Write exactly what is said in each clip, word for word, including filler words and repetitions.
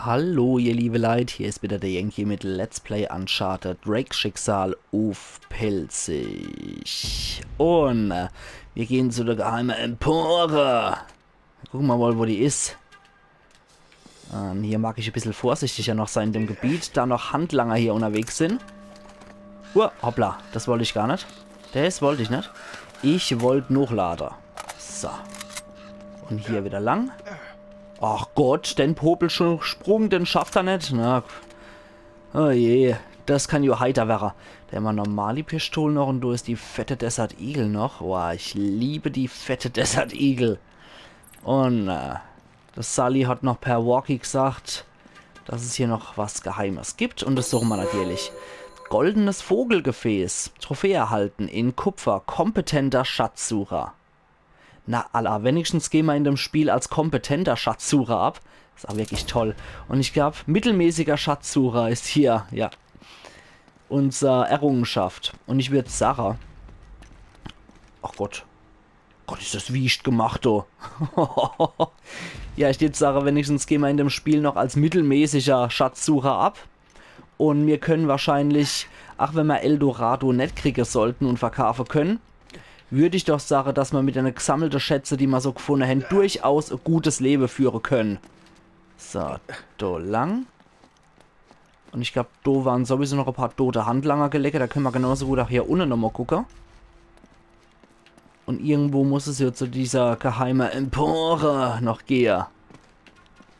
Hallo, ihr liebe Leit, hier is wieder der Yankee mit Let's Play Uncharted Drake Schicksal uff Pälzisch. Un äh, mir gehen zu der geheime Empore. Gucke mer mal, wo die is. Un hier mag ich e bissel vorsichtiger noch sein in dem Gebiet, da noch Handlanger hier unterwegs sin. Uah, hoppla, das wollt ich gar net. Das wollt ich net. Ich wollt nochlade. So. Un hier wieder lang. Ach Gott, den Popelsprung, den schafft er net. Na, oh je, das kann jo heiter werre. Do hämmer normali Pistol noch un do is die fette Desert Eagle noch. Boah, ich liebe die fette Desert Eagle. Un äh, das Sully hat noch per Walkie gesagt, dass es hier noch was Geheimes gibt. Un das suche mer natürlich. Goldenes Vogelgefäß. Trophäe erhalten in Kupfer. Kompetenter Schatzsucher. Na, alla, wenigstens gehn mer in dem Spiel als kompetenter Schatzsucher ab. Is ach wirklich toll. Un ich glaab, mittelmäßiger Schatzsucher is hier, ja, unser Errungenschaft. Un ich würd sage, ach Gott. Gott, is das wiescht gemacht, do. Ja, ich würd sage, wenigstens gehn mer in dem Spiel noch als mittelmäßiger Schatzsucher ab. Un mir können wahrscheinlich, ach wenn mer Eldorado net kriege sollten un verkaafe können, würd ich doch sage, dass mer mit dene gesammelte Schätze, die mer so gefunne hän, durchaus e gutes Lewe führe können. So, do lang. Un ich glaab, do waren sowieso noch e paar tote Handlanger gelege. Do können mer genauso gut ach hier unne nochmal gucke. Un irgendwo muss es jo zu dieser geheime Empore noch gehe.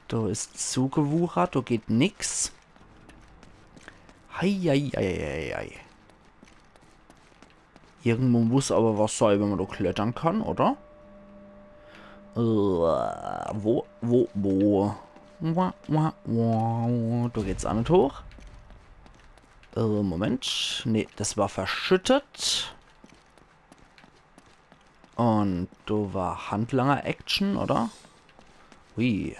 Do is zugewuchert, do geht nix. Hei, hei, hei, hei, hei. Irgendwo muss awwer was sei, wenn mer do klettere kann, oder? Äh, wo, wo, wo? Wa, wa, wa. Do geht's ach net hoch. Äh, Moment. Nee, das war verschüttet. Un do war Handlanger-Action, oder? Hui.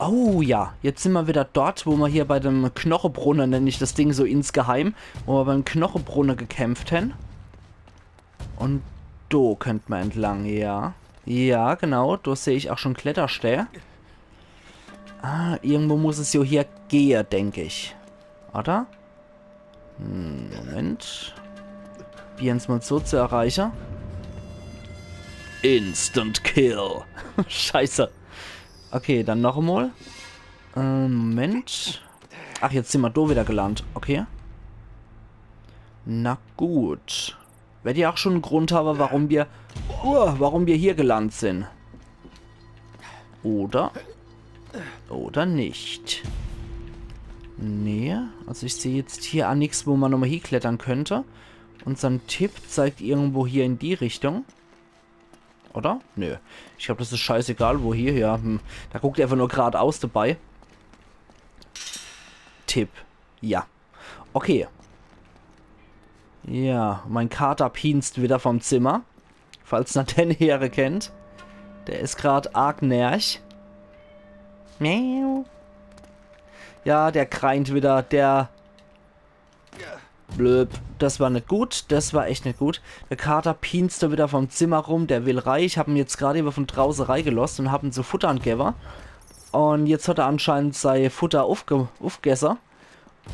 Oh ja, jetzt sin mer wieder dort, wo mer hier bei dem Knochebrunne, nenn ich das Ding so insgeheim, wo mer beim Knochebrunne gekämpft hän. Un do könnt mer entlang, ja. Ja, genau, do seh ich ach schon Kletterstää. Ah, irgendwo muss es jo hier gehe, denk ich. Oder? Hm, Moment. Probiere mer's mal so zu erreiche. Instant Kill. Scheiße. Okay, dann noch emol. Äh, Moment. Ach, jetzt sin mer do wieder gelandet. Okay. Na gut. Werd jo ach schon en Grund hawwe, warum mer, uh, warum mer hier gelandet sin. Oder? Oder net. Nee, also ich seh jetzt hier ach nix, wo mer nochmal hieklettere könnt. Unser Tipp zeigt irgendwo hier in die Richtung. Oder? Nö. Ich glaab, das is scheißegal, wo hier, ja. Hm. Do guckt er einfach nur gradaus dabei. Tipp. Ja. Okay. Ja, mein Kater pienzt wieder vom Zimmer. Falls ner den heere kennt. Der is grad arg nervig. Miau. Ja, der greint wieder, der Blöd, das war net gut, das war echt net gut. Der Kater pienzt do wieder vom Zimmer rum, der will rei. Ich hab en jetzt grad ewe von drauße reigelosst un hab en zu futtern gewwe. Un jetzt hat er anscheinend sei Futter ufge-, ufgesse.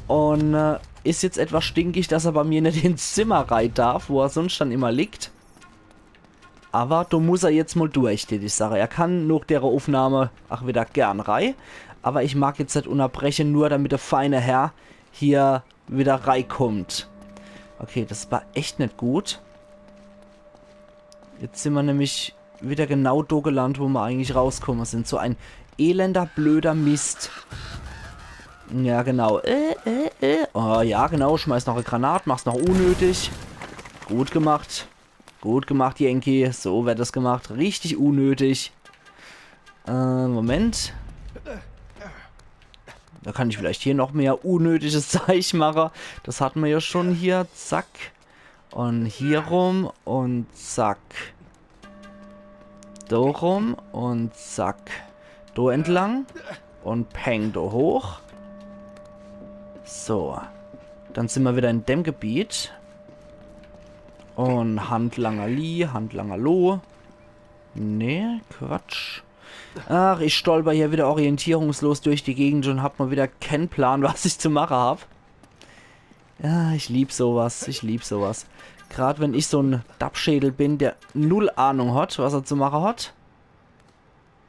Un äh, is jetzt etwas stinkig, dass er bei mir net ins Zimmer rei darf, wo er sonst dann immer liegt. Awwer do muss er jetzt mal durch, die, die Sache. Er kann noch dere Uffnahme ach wieder gern rei. Awwer ich mag jetzt net unnerbreche, nur damit der feine Herr hier wieder reikummt. Okay, das war echt net gut. Jetzt sin mer nämlich wieder genau do gelandet, wo mer eigentlich rauskomme sin. So en elender, blöder Mist. Ja, genau. Äh, äh, äh. Oh, ja, genau. Schmeiß noch e Granat, mach's noch unnötig. Gut gemacht. Gut gemacht, Yankee. So werd das gemacht. Richtig unnötig. Äh, Moment. Do kann ich vielleicht hier noch mehr unnötiges Zeich mache. Das hat mer jo schon hier. Zack. Un hier rum un zack. Do rum un zack. Do entlang. Un peng, do hoch. So. Dann sin mer wieder in dem Gebiet. Un Handlanger Li, Handlanger Lo. Nee, Quatsch. Ach, ich stolper hier wieder orientierungslos durch die Gegend und hab mal wieder kein Plan, was ich zu mache hab. Ja, ich lieb sowas, ich lieb sowas. Grad wenn ich so en Dappschädel bin, der null Ahnung hat, was er zu mache hat.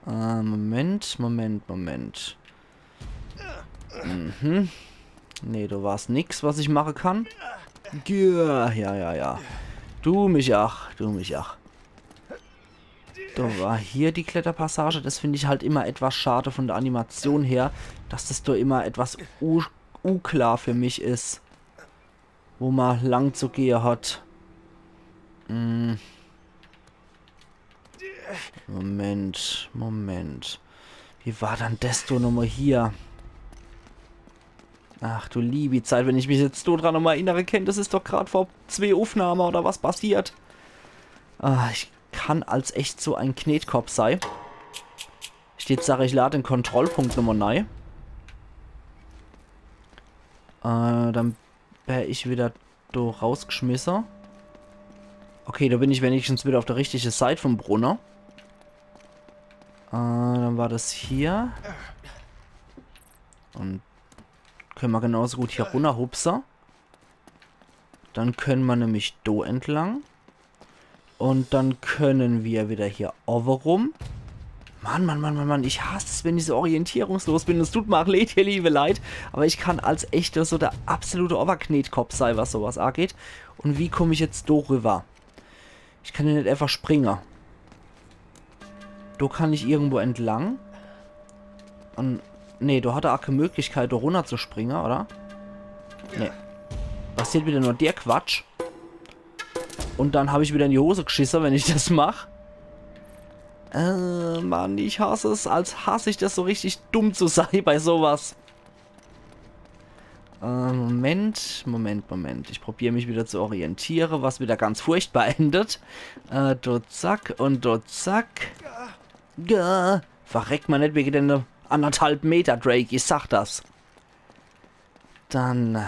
Äh, Moment, Moment, Moment. Mhm. Nee, do war's nix, was ich mache kann. Ja, ja, ja, ja. Du mich ach, du mich ach. Do war hier die Kletterpassage. Das find ich halt immer etwas schade von der Animation her, dass das do immer etwas u uklar für mich is, wo ma lang zu gehe hat. Hm. Moment, Moment. Wie war dann des do nochmal hier? Ach du liebi Zeit, wenn ich mich jetzt do dran nochmal erinnere kennt, das is doch grad vor zwee Uffnahme oder was passiert. Ah, ich kann als echt so en Knetkopp sei. Steht, sag ich, lad den Kontrollpunkt nochmal nei. Äh, dann wär ich wieder do rausgeschmisse. Okay, do bin ich wenigstens wieder auf der richtige Seit vom Brunne. Äh, dann war das hier. Und könne ma genauso gut hier runnerhupse. Dann könne ma nämlich do entlang. Und dann könne ma wieder hier owwe rum. Mann, Mann, Mann, Mann, Mann, ich hass es, wenn ich so orientierungslos bin. Es tut mir auch leid, ihr liebe Leit, aber ich kann als echt so der absolute Oberknetkopp sei, was sowas angeht. Und wie komm ich jetzt do rüber? Ich kann hier net einfach springe. Do kann ich irgendwo entlang. Und, nee, do hat er auch keine Möglichkeit, do runner zu springe, oder? Nee. Passiert wieder nur der Quatsch. Und dann hab ich wieder in die Hose geschisse, wenn ich das mach. Äh, Mann, ich hass es. Als hass ich das so richtig dumm zu sei bei sowas. Äh, Moment, Moment, Moment. Ich probier mich wieder zu orientiere, was wieder ganz furchtbar endet. Äh, do zack und do zack. Ga. Verreck ma net wege denne anderthalb Meter, Drake, ich sag das. Dann.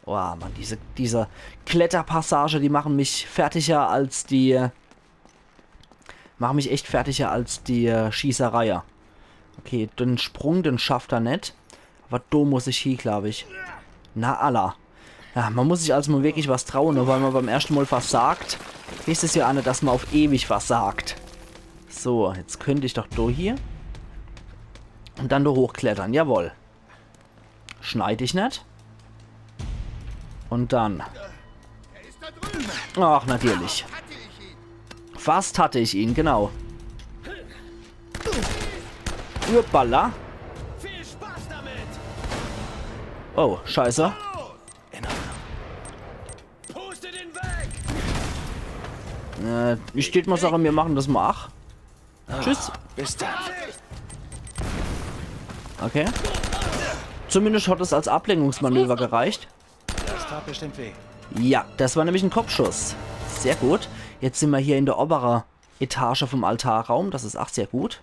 Oh Mann, diese, diese Kletterpassage, die machen mich fertiger als die. Machen mich echt fertiger als die äh, Schießerei. Okay, den Sprung, den schafft er net. Aber do muss ich hie, glaub ich. Na, alla. Ja, man muss sich also mal wirklich was trauen, nur weil man beim ersten Mal versagt, heißt es ja auch net, dass man auf ewig versagt. So, jetzt könnt ich doch do hier. Und dann do hochklettern, jawohl. Schneid ich net. Und dann. Ach, natürlich. Fast hatte ich ihn, genau. Uppala. Viel Spaß damit! Oh, scheiße. In Ordnung. Puste den weg! Äh, ich steht mal Sache, wir machen das mal. Ach. Tschüss. Bis dann. Okay. Zumindest hat es als Ablenkungsmanöver gereicht. Das tat bestimmt weh. Ja, das war nämlich ein Kopfschuss. Sehr gut. Jetzt sind wir hier in der obere Etage vom Altarraum. Das ist auch sehr gut.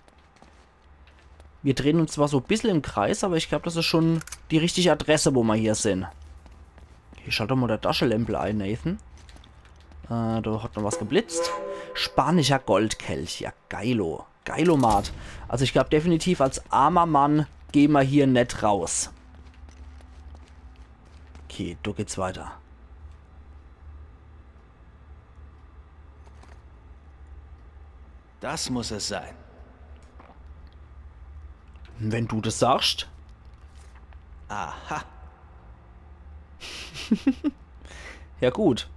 Wir drehen uns zwar so ein bisschen im Kreis, aber ich glaub, das ist schon die richtige Adresse, wo wir hier sind. Hier schalt doch mal der Taschelämpel ein, Nathan. Äh, da hat noch was geblitzt. Spanischer Goldkelch. Ja, geilo. Geilomat. Also ich glaub definitiv, als armer Mann gehen wir hier net raus. Okay, do geht's weiter. Das muss es sein. Wenn du das sagst. Aha. Ja gut,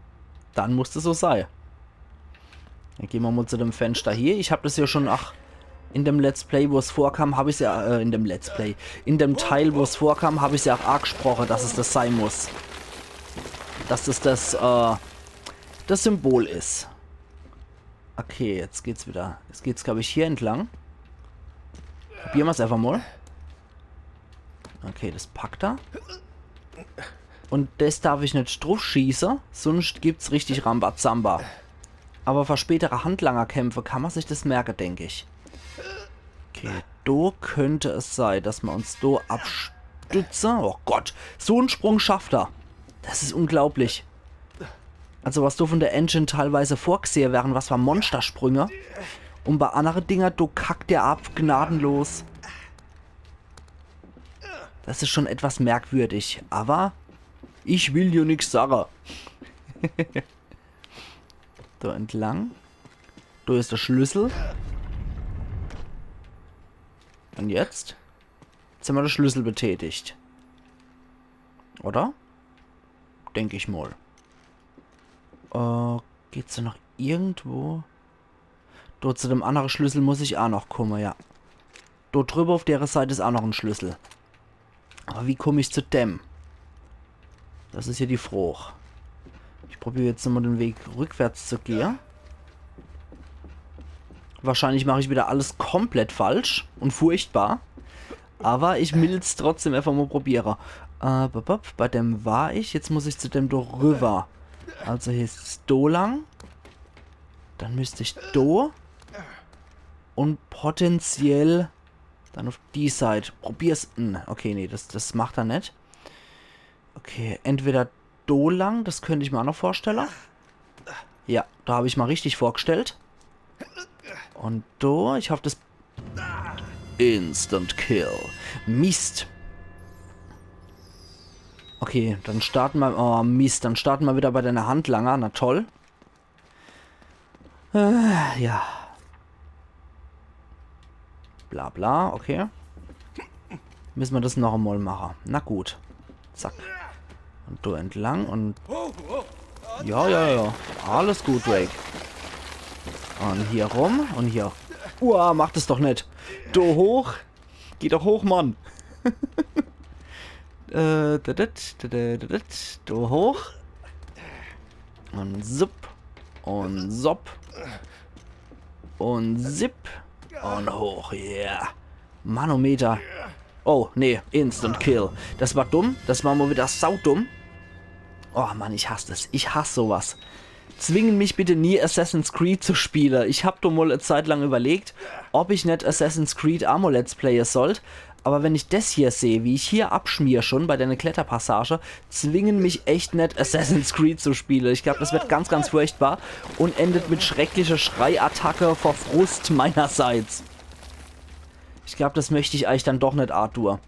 dann muss das so sei. Dann gehen wir mal zu dem Fenster hier. Ich hab das ja schon, ach, in dem Let's Play, wo es vorkam, hab ich's ja, äh, in dem Let's Play, in dem Teil, wo es vorkam, hab ich's ja auch angesprochen, dass es das sein muss. Dass es das, äh, das Symbol ist. Okay, jetzt geht's wieder. Jetzt geht's, glaub ich, hier entlang. Probieren wir's einfach mal. Okay, das packt er. Und das darf ich net druff schieße, sonst gibt's richtig Rambazamba. Aber für spätere Handlangerkämpfe kann man sich das merke, denk ich. Okay, do könnte es sei, dass wir uns do abstütze. Oh Gott, so en Sprung schafft er. Das ist unglaublich. Also was do von der Engine teilweise vorgesehe wären, was für Monstersprünge. Un bei annere Dinger, do kackt der ab, gnadenlos. Das is schon etwas merkwürdig, awwer ich will jo nix sage. Do entlang. Do is de Schlüssel. Un jetzt? Jetzt hämmer de Schlüssel betätigt. Oder? Denk ich mol. Äh, geht's do noch irgendwo? Do zu dem annere Schlüssel muss ich aa noch kumme, ja. Do driwwer uff dere Seit is aa noch en Schlüssel. Awwer wie kumm ich zu dem? Das is jo die Froch. Ich probier jetzt nochmol de Weg rückwärts zu gehe. Wahrscheinlich mach ich widder alles komplett falsch un furchtbar. Awwer ich will's trotzdem äfach mol probiere. Äh, bop, bop, bei dem war ich. Jetzt muss ich zu dem do riwwer. Also heißt's do lang. Dann müsst ich do. Un potenziell dann uff die Seit. Probier's. Hm, okay, nee, das, das macht er net. Okay, entweder do lang, das könnt ich mer aa noch vorstelle. Ja, do hab ich mer richtig vorgestellt. Un do, ich hoff, das... Instant Kill. Mist. Okay, dann starte mer... Oh, Mist, dann starte mer widder bei dene Handlanger. Na toll. Äh, ja. Bla bla, okay. Müsse mer das noch emol mache. Na gut. Zack. Un do entlang un... Ja, ja, ja. Alles gut, Drake. Un hier rum un hier... Uah, mach das doch net. Do hoch. Geh doch hoch, Mann. Äh, da, da, da, da, da, da, do hoch. Un sup. Un sop. Un zip. Un hoch, yeah. Manometer. Oh, nee, Instant Kill. Das war dumm. Das war mol widder saudumm. Oh Mann, ich hass das. Ich hass sowas. Zwingen mich bitte nie, Assassin's Creed zu spiele. Ich hab doch mol e Zeit lang überlegt, ob ich net Assassin's Creed aa mol Let's Playe sollt. Awwer wenn ich des hier seh, wie ich hier abschmier schon bei dene Kletterpassage, zwingen mich echt net, Assassin's Creed zu spiele. Ich glaab, das werd ganz, ganz furchtbar un endet mit schrecklicher Schreiattacke vor Frust meinerseits. Ich glaab, das möcht ich eigentlich dann doch net, Arthur.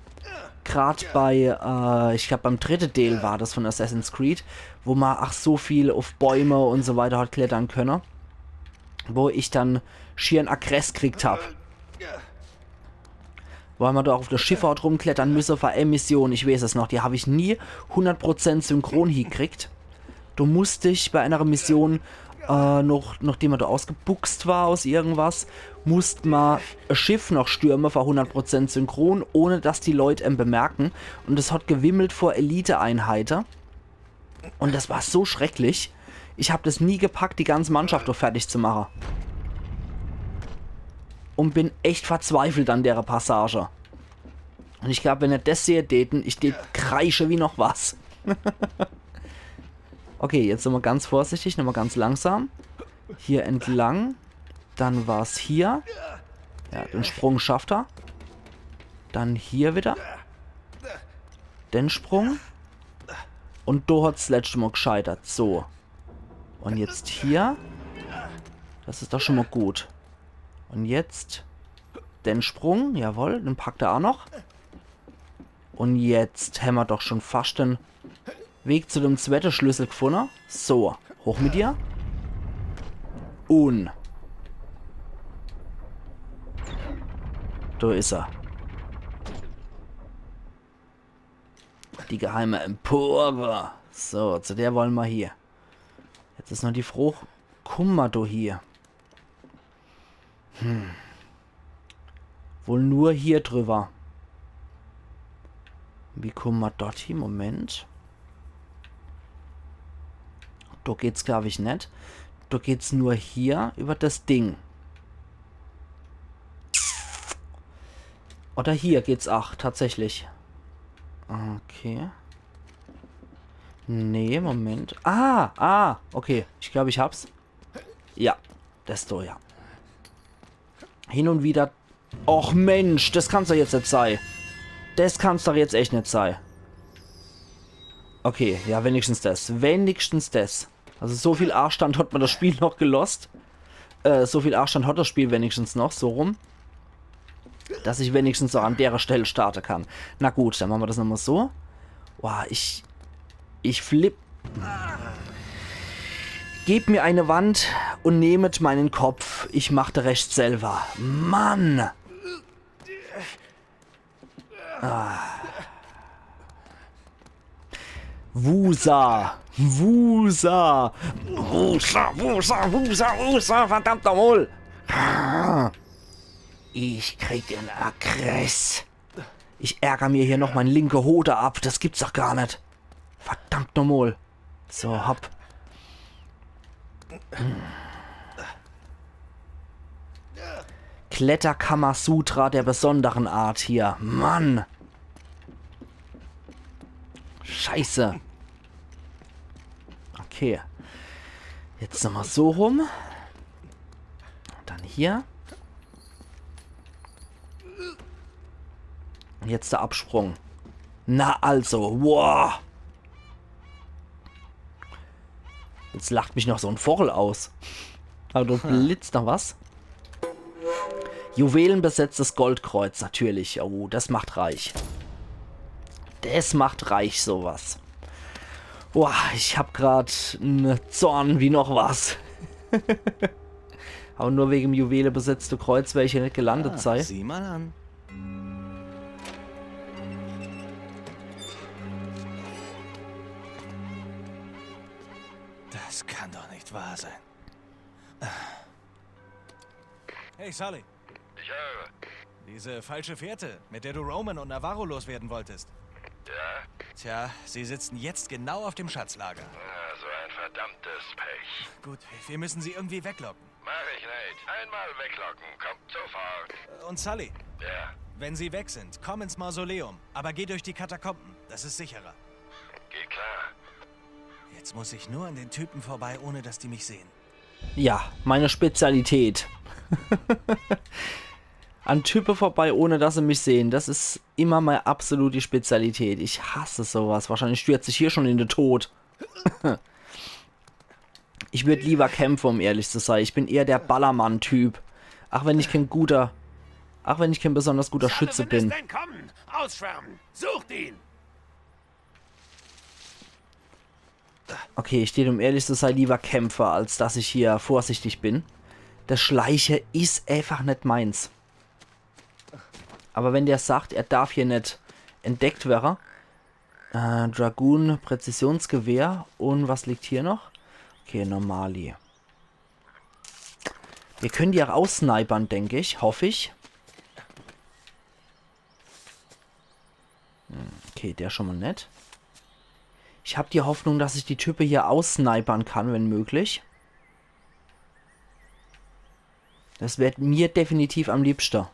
Grad bei, äh, ich glaab, beim dritte Deel war das von Assassin's Creed, wo ma ach so viel uff Bäume un so weiter hat klettere könne, wo ich dann schier en Aggress kriegt hab. Weil ma do ach uff de Schiffe hat rumklettere müsse für e Mission, ich weeß es noch, die hab ich nie hundert Prozent synchron hiekriegt. Do musst ich bei enere Mission, äh, noch, nochdem ma do ausgebuxt war aus irgendwas, musst ma e Schiff noch stürme für hundert Prozent synchron, ohne dass die Leut em bemerken. Un es hat gewimmelt vor Elite-Einheite. Un das war so schrecklich. Ich hab das nie gepackt, die ganze Mannschaft do fertig zu mache. Un bin echt verzweifelt an dere Passage. Un ich glaab, wenn er das sehe däten, ich dät kreische wie noch was. Okay, jetzt nochmol ganz vorsichtig, nochmol ganz langsam. Hier entlang. Dann war's hier. Ja, den Sprung schafft er. Dann hier widder. Den Sprung. Un do hat's letschte Mol gescheitert. So. Un jetzt hier. Das is doch schon mol gut. Un jetzt den Sprung. Jawohl, den packt er ach noch. Un jetzt hämmer doch schon fascht den Weg zu dem zwette Schlüssel gefunne. So, hoch mit dir. Un do is er. Die geheime Empore. So, zu der wolle mer hier. Jetzt is noch die Frooch, kumme mer do hier? Hm. Wohl nur hier driwwer. Wie kumme mer dort hie? Moment. Do geht's, glaab ich, net. Do geht's nur hier iwwer das Ding. Oder hier geht's ach tatsächlich. Okay. Nee, Moment. Ah, ah, okay. Ich glaab, ich hab's. Ja, das do, ja. Hin un wieder. Och Mensch, das kann's doch jetzt net sei. Das kann's doch jetzt echt net sei. Okay, ja, wenigstens das. Wenigstens das. Also so viel Aastand hat mer das Spiel noch gelosst. Äh, so viel Arschstand hat das Spiel wenigstens noch, so rum. Dass ich wenigstens so an dere Stell starte kann. Na gut, dann mache mer das nochmal so. Boah, ich... Ich flipp. Gebt mir eine Wand und nehmet meinen Kopf. Ich mach de Rescht selber. Mann! Ah. Wusa! Wusa! Wusa, Wusa, Wusa, Wusa, verdammt nochmal! Ich krieg en Agress. Ich ärger mir hier noch mein linke Hoder ab. Das gibt's doch gar net. Verdammt nochmal. So, hopp. Kletter-Kamasutra der besonderen Art hier. Mann. Scheiße. Okay. Jetzt nochmal so rum. Dann hier. Und jetzt der Absprung. Na also, wow. Jetzt lacht mich noch so en Vochel aus. Aber do blitzt noch was. Juwelenbesetztes Goldkreuz, natürlich. Oh, das macht reich. Das macht reich, sowas. Boah, ich hab grad en Zorn wie noch was. Aber nur wegem Juwele besetzte Kreuz wär ich hier net gelandet sei. Sieh mal an. Das kann doch nicht wahr sein. Hey, Sully. Ich höre. Diese falsche Fährte, mit der du Roman und Navarro loswerden wolltest. Ja? Tja, sie sitzen jetzt genau auf dem Schatzlager. Ah, so ein verdammtes Pech. Gut, wir müssen sie irgendwie weglocken. Mach ich, Nate. Einmal weglocken. Kommt sofort. Und Sully, ja, wenn sie weg sind, komm ins Mausoleum. Aber geh durch die Katakomben. Das ist sicherer. Geht klar. Jetzt muss ich nur an den Typen vorbei, ohne dass die mich sehen. Ja, meine Spezialität. An Type vorbei, ohne dass se mich sehen. Das is immer mei absolute Spezialität. Ich hasse sowas. Wahrscheinlich stürz ich hier schon in de Tod. Ich würd lieber kämpfe, um ehrlich zu sei. Ich bin eher der Ballermann-Typ. Ach wenn ich kein guter, ach wenn ich kein besonders guter Schütze bin. Entkommen! Ausschwärmen! Sucht ihn! Okay, ich tät, um ehrlich zu sei, lieber kämpfe, als dass ich hier vorsichtig bin. Das Schleiche is einfach net meins. Aber wenn der sagt, er darf hier net entdeckt werre. Äh, Dragoon, Präzisionsgewehr. Und was liegt hier noch? Okay, Normali. Wir können die auch aussnipern, denk ich. Hoff ich. Hm, okay, der schon mal net. Ich hab die Hoffnung, dass ich die Type hier aussnipern kann, wenn möglich. Das wär mir definitiv am liebste.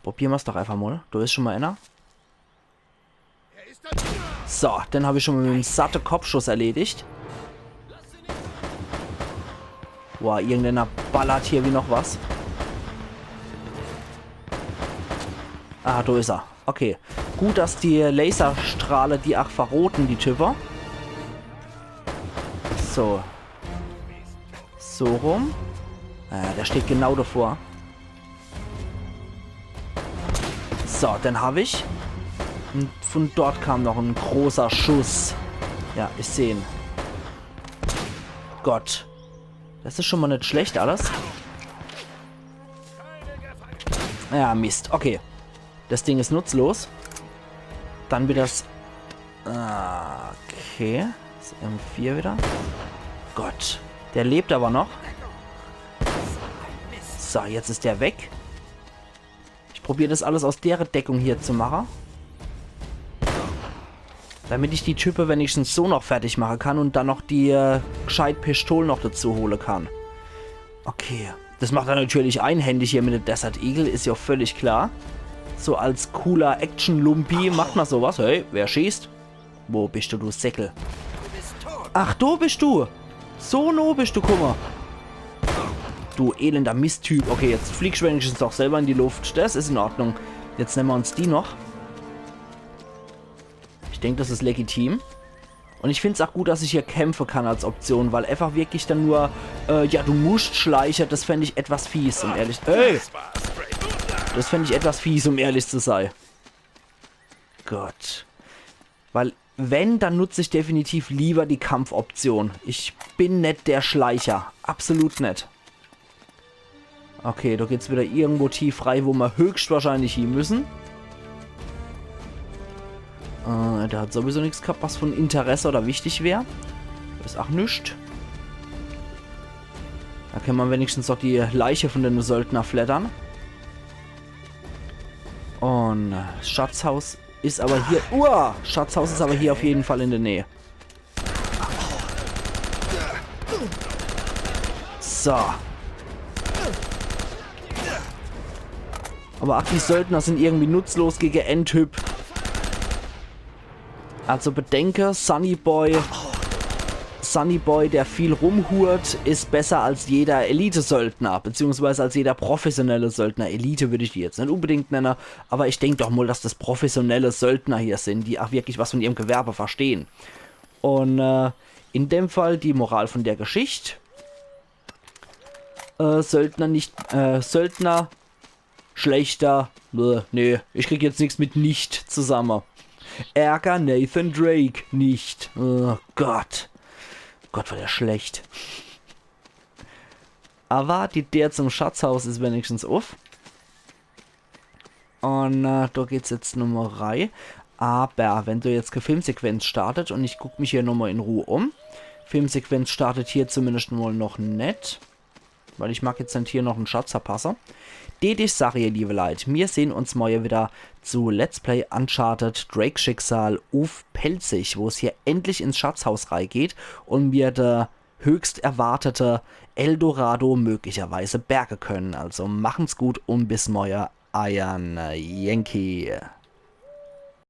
Probiere mer's doch einfach mal. Do is schon mal einer. So, den hab ich schon mal mit em satte Kopfschuss erledigt. Boah, irgendeiner ballert hier wie noch was. Ah, do is er. Okay. Gut, dass die Laserstrahle die ach verroten, die Type. So. So rum. Ah, der steht genau davor. So, den hab ich. Und von dort kam noch en großer Schuss. Ja, ich seh en. Gott. Das is schon mal net schlecht alles. Ja, Mist. Okay. Das Ding is nutzlos. Dann wird das... Ah, okay. Das M vier wieder. Gott. Der lebt aber noch. So, jetzt is der weg. Ich probier das alles aus dere Deckung hier zu mache. Damit ich die Type wenigstens so noch fertig mache kann und dann noch die, äh, gescheit Pistol noch dazu hole kann. Okay. Das macht er natürlich einhändig hier mit dem Desert Eagle, is ja völlig klar. So als cooler Action-Lumpi macht man sowas. Hey, wer schießt? Wo bist du, du Säckel? Ach, du bist du! So no bist du, guck mal. Du elender Misttyp. Okay, jetzt fliegst du wenigstens doch selber in die Luft. Das is in Ordnung. Jetzt nemme mer uns die noch. Ich denk, das is legitim. Und ich find's auch gut, dass ich hier kämpfe kann als Option, weil einfach wirklich dann nur Äh, ja, du musst schleiche, das fänd ich etwas fies, um ehrlich... Ey! Das fänd ich etwas fies, um ehrlich zu sei. Gott. Weil, wenn, dann nutz ich definitiv lieber die Kampfoption. Ich bin net der Schleicher. Absolut net. Okay, do geht's wieder irgendwo tief rei, wo mer höchstwahrscheinlich hie müssen. Äh, der hat sowieso nix gehabt, was von Interesse oder wichtig wär. Is ach nix. Do kann mer wenigstens noch die Leiche von den Söldner fleddern. Und, äh, Schatzhaus is aber hier... Uah! Schatzhaus is aber hier auf jeden Fall in der Nähe. So. Aber ach, die Söldner sind irgendwie nutzlos gegen en Typ. Also bedenke, Sonny Boy, Sonny Boy, der viel rumhurt, is besser als jeder Elite-Söldner, beziehungsweise als jeder professionelle Söldner. Elite würd ich die jetzt net unbedingt nenne, aber ich denk doch mal, dass das professionelle Söldner hier sind, die ach wirklich was von ihrem Gewerbe verstehen. Und, äh, in dem Fall die Moral von der Geschicht. Äh, Söldner nicht, äh, Söldner, schlechter, äh, nee, ich krieg jetzt nix mit nicht zusamme. Ärger Nathan Drake nicht. Oh Gott. Gott, war der schlecht. Aber die Deer zum Schatzhaus is wenigstens uff. Und, äh, do geht's jetzt nochmal rei. Aber wenn do jetzt kä Filmsequenz startet und ich guck mich hier nochmal in Ruhe um. Filmsequenz startet hier zumindest mal noch net. Weil ich mag jetzt net hier noch en Schatz verpasse. Dät ich sage, ihr liebe Leit, mir sehen uns morje wieder zu Let's Play Uncharted Drake Schicksal uff Pälzisch, wo es hier endlich ins Schatzhaus rei geht und mir der höchst erwartete Eldorado möglicherweise berge können. Also machen's gut und bis morje, eier Yankee.